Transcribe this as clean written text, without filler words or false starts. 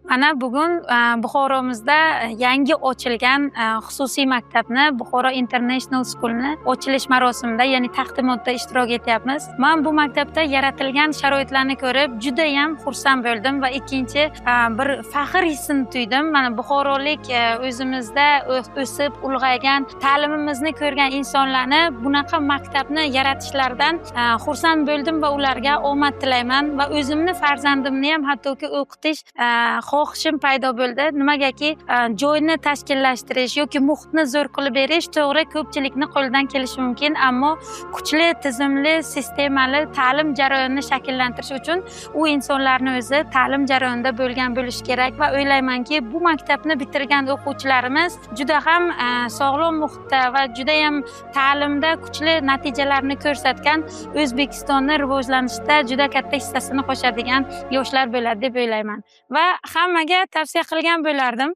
Mana bugun Buxoromizda yangi ochilgan xususiy maktabni, Buxoro International Schoolni ochilish marosimida, ya'ni taqdimotda ishtirok etyapmiz. Man bu maktabda yaratilgan sharoitlarni ko'rib judayam xursand bo'ldim va ikkinchi bir faxr hissini tuydim. Mana buxorolik, o'zimizda o'sib ulg'aygan, ta'limimizni ko'rgan insonlarni bunaqa maktabni yaratishlaridan xursand bo'ldim va ularga omad tilayman va o'zimni farzandimni ham hattoki o'qitish xohishim paydo bo'ldi. Nimagaki, joyni tashkillashtirish yoki muhitni zo'r qilib berish, to'g'ri, ko'pchilikni qo'lidan kelishi mumkin, ammo kuchli, tizimli, sistemali ta'lim jarayonini shakllantirish uchun u insonlarni o'zi ta'lim jarayonida bo'lgan bo'lishi kerak. Va o'ylaymanki, bu maktabni bitirgan o'quvchilarimiz juda ham sog'lom muhitda va judayam ta'limda kuchli natijalarni ko'rsatgan, O'zbekistonni rivojlanishida juda katta hissasini qo'shadigan yoshlar bo'ladi deb o'ylayman va hammaga tavsiya qilgan bo'lardim.